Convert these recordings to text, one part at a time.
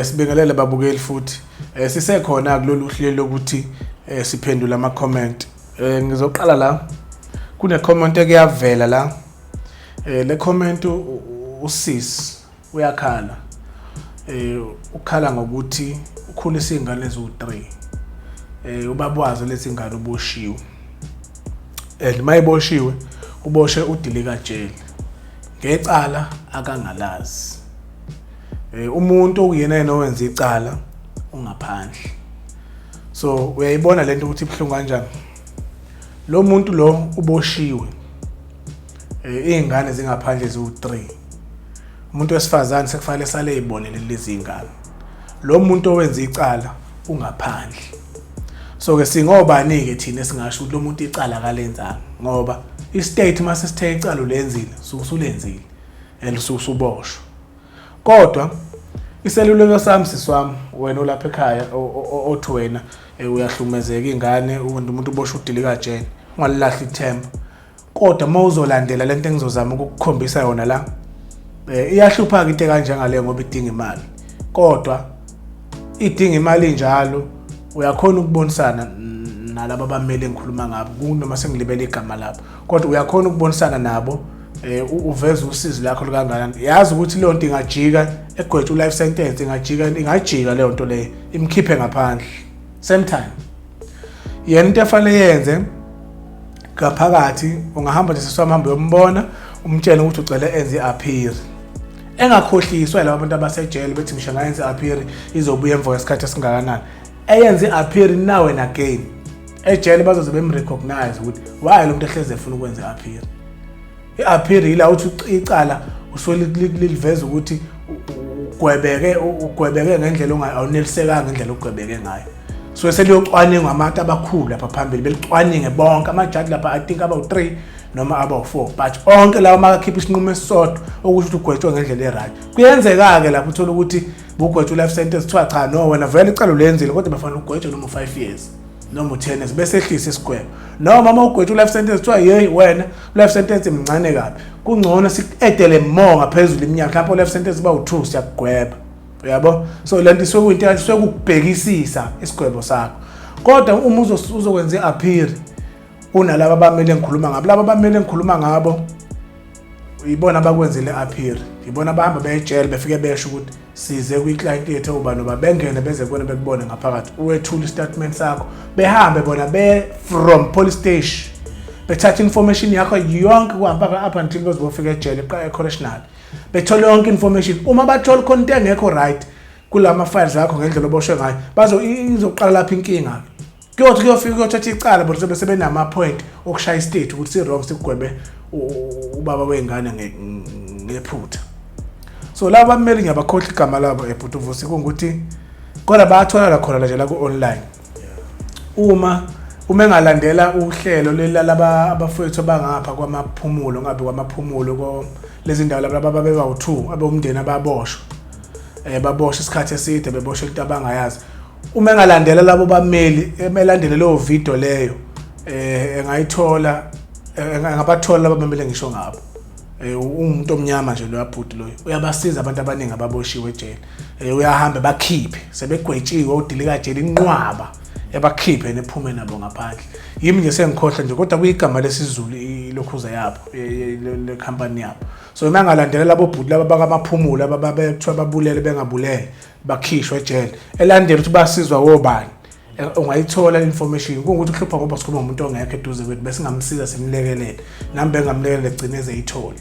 Sibingelele babukeli futhi. Sisekhona kulolu hlelo lokuthi siphendule ama comment. Ngizoqala la. Kune comment ekuyavela la. Le comment usisi uyakhala. Ukhala ngokuthi ukhulisa izingane eziwu3. Ubaba wazo lezi ngane uboshiwe. And mayiboshiwe uboshe udilika jele. Ngecala akangalazi. Umuntu okuyena yena owenza icala ungaphandle. So uyayibona lento ukuthi ibuhlungu kanjani. Lo muntu lo uboshiwe. Izingane zingaphandle ziwu3. Umuntu wesifazane sekufanele sale ezibonele lezi zingane. Lo muntu owenza icala ungaphandle. So ke singobani ke thina esingasho ukuthi lo muntu icala akalenzanga ngoba i-state mase sithe icala ulenzile susulenzile and usuboshwa. Kodwa iseluleko sami siswami wena olapha ekhaya othi wena uyahlukumezeka ingane umuntu uboshwa udilika jele ungalilahli ithemba. Kodwa uma uzolandela lento engizozama ukukukhombisa yona la iyahlupha-ke into ekanjengaleyo ngoba idinga imali. Kodwa idinga imali injalo uyakhona ukubonisana nalaba abameli engikhuluma ngabo kunoma sengilibele igama labo kodwa uyakhona ukubonisana nabo uveze usizi lakho lukangakanani. Yazi ukuthi leyo nto ingajika egwetshwa u-life sentence ingajika ingajika leyo nto leyo imkhiphe ngaphandle same time. Yena into efanele yenze ngaphakathi ungahamba nje sisi wami hambe uyombona umtshele ukuthi ucela enze i-appeal. Engakhohliswa yilabo abantu abasejele bethi ngisho ngayenza i-appeal izobuya emva kwesikhathi esingakanani. Eyenze i-appeal now and again. Ejele bazoze bemrecognize ukuthi why lo muntu ehlezi efuna ukwenza i-appeal. I-appeal yila uthi icala usuke liliveza ukuthi ugwebeke ugwebeke ngendlela awunelisekanga ngendlela ogwebeke ngayo. So seliyocwaningwa abantu abakhulu lapha phambili belicwaninge bonke amajaji lapha I think abawu-3 noma abawu-4 but onke lawo makakhipha isinqumo esisodwa okusho ukuthi ugwetshwe ngendlela e-right. Kuyenzeka-ke lapho uthole ukuthi bugwetshwe life sentence kuthiwa cha no wena vele icala ulenzile kodwa bafanele ugwetshwe noma u-5 years noma u-10 years bese ehlisa isigwebo. Noma uma ugwetshwe life sentence kuthiwa yeyi wena life sentence mncane kabi kungcono siku-edele more ngaphezulu iminyaka mhlawumbe life sentence iba u-2 siyakugweba. Uyabo? So lento isuke kuyinto isuke kukubhekisisa isigwebo sakho. Kodwa uma uzokwenza i-appeal unalaba abamele engikhuluma ngabo, laba abamele engikhuluma ngabo ibona abakwenzile i-appeal, ibona abahamba beyejele befike besho ukuthi size kwi-client yethu uba noba bengene beze kubona bekubone ngaphakathi uwethule istatement sakho behambe bona be from police station bethatha information yakho yonke kuhamba up until baze bofika ejele e-correctional bethole yonke information. Uma bathola khona into engekho right kulama files akho ngendlela oboshwe ngayo bazo izoqala lapha inkinga. Kuyothi kuyofika kuyothatha icala bona sobe sebenama point okushaya istate ukuthi si wrong sikugwebe ubaba wengane ngephutha. So laba bameli ngiyabakhohlwa igama labo ebhuti Vusi kungukuthi kodwa bayatholakala khona la nje la ku online. Uma engalandela uhlelo lela laba abafowethu abangapha kwamaphumulo ngabe kwamaphumulo ko lezi ndawo laba ababeba u2 abomndeni ababoshwa baboshwa isikhathi eside beboshwa into abangayazi. Uma engalandela labo bameli emelandele leyo video leyo engayithola engabathola laba bameli ngisho ngabo. Umuntu omnyama nje lo yabhuti loyo uyabasiza abantu abaningi ababoshiwe ejele. Uyahamba bakhiphe sebegwetshiwe udilika jele inqwaba ebakhiphe nephume nabo ngaphandle. Yimi nje sengikhohlwa nje kodwa kuyigama lesizulu ilokhuza yabo le company yabo. So uma engalandela labo bhuti laba bakamaphumulo ababekuthiwa babulele bengabulele bakhishwe ejele elandela ukuthi basizwa wobani ungayithola information kungukuthi uhlupha ngoba sikhuluma ngomuntu ongekho eduze kwethu besingamsiza simlekelele nami bengamlekelela egcine ezeyithole.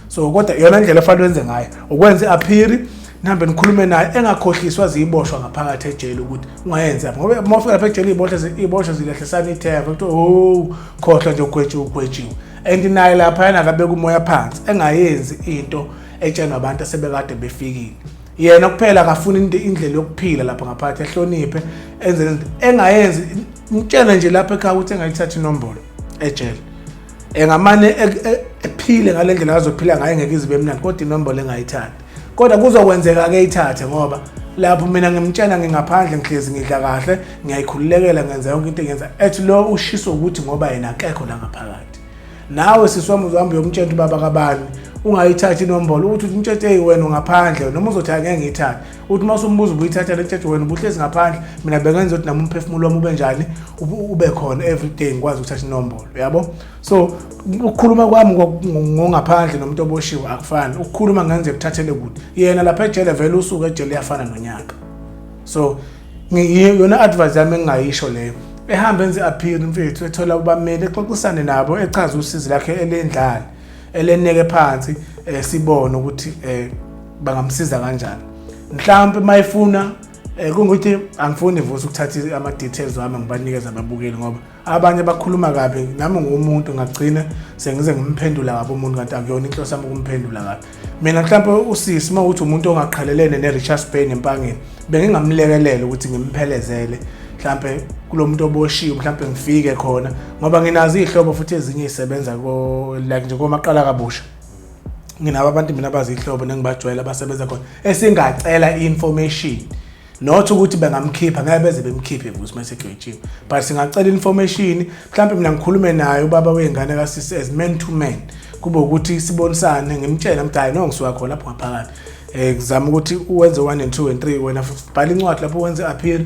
So kodwa iyona ndlela efanele wenze ngayo ukwenza i-appeal nihambe nikhulume naye engakhohliswa ziyiboshwa ngaphakathi ejele ukuthi ungayenzi lapha ngoba uma ufika lapha ejele iy'boshwa zilahlisana ithemba kuthiwa oh khohlwa nje ugwetshiwe ugwetshiwe and naye laphayana akabeka umoya phansi engayenzi into etshenwa abantu asebekade befikile. Yena kuphela akafuni indlela yokuphila lapha ngaphakathi ehloniphe enze izinto engayenzi mtshele nje lapha ekhaya ukuthi engayithathi inombolo ejele engamane ephile ngale ndlela azophila ngayo ngeke izibe mnandi kodwa inombolo engayithathi. Kodwa kuzokwenzeka ke ithathe ngoba lapho mina ngimtshela ngingaphandle ngihlezi ngidla kahle ngiyayikhululekela ngenza yonke into engenza ethi lo ushiswa ukuthi ngoba yena akekho la ngaphakathi. Nawe sisi wami uzohamba uyomtshela ubaba kabani Ungayithathi inombolo uthi umtshetshe, hey, wena ungaphandle, noma uzothi angeke ngiyithathe. Uthi uma usumbuza ubuyithatha le tshetshe, wena ubuhlezi ngaphandle, mina bengenza ukuthi nami umphefumulo wami ube njani, ube khona everyday, ngikwazi ukuthatha inombolo, yabo. So ukukhuluma kwami ngongaphandle nomuntu oboshiwe akufani. Ukukhuluma ngenze kuthathele kude. Yena lapha ejele vele usuku ejele iyafana nonyaka. So yona advice yami engingayisho leyo, ehambe enze appeal mfethu, ethola ubameli, exoxisane nabo, echaze usizi lakhe elendlala eleneke phansi, sibone ukuthi bangamsiza kanjani. Mhlawumbe mayifuna kungukuthi angifuni vusa ukuthatha ama details wami ngibanikeza ababukeli, ngoba abanye bakhuluma kabi, nami ngumuntu, ngagcina sengize ngimphendula kabi umuntu, kanti akuyona inhloso yami ukumphendula kabi. Mina mhlawumbe usisi uma uthi umuntu ongaqhelelene ne-Richards Bay nempangeni, bengingamlekelela ukuthi ngimphelezele mhlambe kulo muntu oboshiwe, mhlambe ngifike khona, ngoba nginazo iy'hlobo futhi ezinye ey'sebenza like nje komaqala kabusha. Nginabo abantu mina abazihlobo nengibajwayele abasebenza khona, esingacela i-information, not ukuthi bengamkhipha, ngeke beze bemkhiphe vusi mase egwetshiwe, but singacela information. Mhlawumbe mina ngikhulume naye ubaba wengane kasisi as man to man, kube ukuthi sibonisane, ngimtshele ngithi, hayi no, ngisuka khona lapho ngaphakathi, kuzama ukuthi uwenze 1 and 2 and 3, wena bhala incwadi lapho wenze appeal,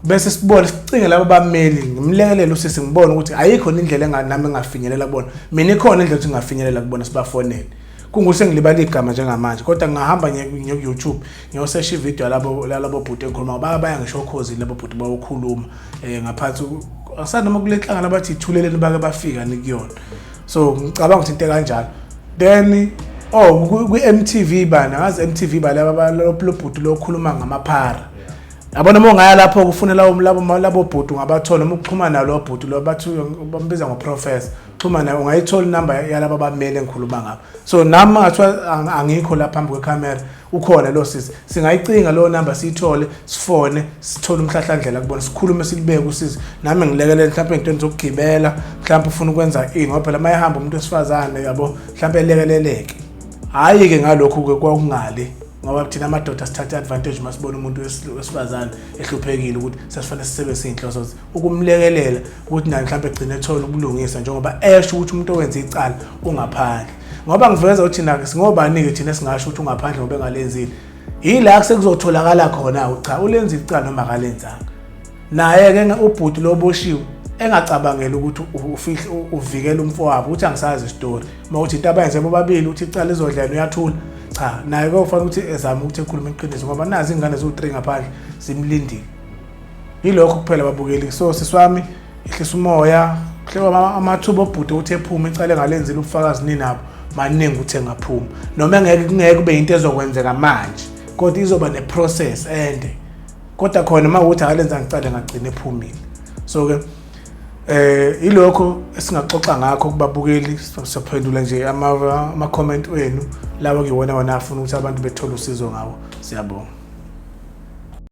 bese sibone, sicinge labo bameli, ngimlekelele usisi, ngibone ukuthi ayikho indlela nami engafinyelela kubona. Mina ikhona indlela ukuthi ngingafinyelela kubona, sibafonele. Kungukuthi sengilibala igama njengamanje, kodwa ngingahamba ngiye ku-YouTube, ngiyosesha ividiyo yalabo bhuti engikhuluma, ngoba baya ngisho okhozini labo bhuti bayokhuluma ngaphansi asani noma kule nhlangano abathi ithuleleni, bake bafika nikuyona. So ngicabanga ukuthi into ekanjalo. Then oh, kwi-MTV bana ngazi MTV ba laba lo bhuti lo okhuluma ngamaphara, yabona, uma ungaya lapho kufuna labo bhuti ungabathola, uma ukuxhumana nalo bhuti lo bathi bambiza ngoprofessor, xhuma naye, ungayithola inamba yalaba bameli engikhuluma ngabo. So nami ngathiwa angikho la phambi kwekhamera, ukhona lo sisi, singayicinga leyo namba, siyithole, sifone, sithole umhlahlandlela kubona, sikhulume, silibeke usizi, nami ngilekelele mhlawumbe ey'ntweni zokugibela, mhlawumbe ufuna ukwenza ini, ngoba phela uma ehamba umuntu wesifazane, yabo, mhlawumbe elekeleleke. Hhayi-ke ngalokhu-ke kwakungale, ngoba thina amadoda sithatha i-advantage uma sibona umuntu wesifazane ehluphekile, ukuthi sesifanele sisebenzise iy'nhloso ukumlekelela ukuthi naye mhlawumbe egcine ethola ubulungisa, njengoba esho ukuthi umuntu owenza icala ungaphandle. Ngoba ngiveza ukuthi thina singobani-ke thina esingasho ukuthi ungaphandle ngoba engalenzile? Yila sekuzotholakala khona ukuthi cha, ulenza icala noma akalenzanga. Naye-ke ubhuti lo oboshiwe engacabangeli ukuthi ufihle uvikela umfowabo, ukuthi angisazi isitori uma uthi into abayenze bobabili, ukuthi icala lizodlela uyathula. Cha, naye kuyofanele ukuthi ezame ukuthi ekhulume iqiniso, ngoba nazi iy'ngane ziwu-3 ngaphandle zimlindile. Yilokho kuphela, babukeli. So sisi wami, ehlisa umoya. Kuhle amathuba obhuti ukuthi ephume icala engalenzile, ubufakazi ninabo maningi ukuthi engaphuma, noma engeke kungeke kube into ezokwenzeka manje, kodwa izoba ne-process ende, kodwa khona uma ukuthi akalenza ngicala ngagcina ephumile. So-ke ilokho esingaxoxa ngakho kubabukeli. Siyaphendula nje ama comment wenu lawo kuyiwona wona afuna ukuthi abantu bethole usizo ngawo. Siyabonga.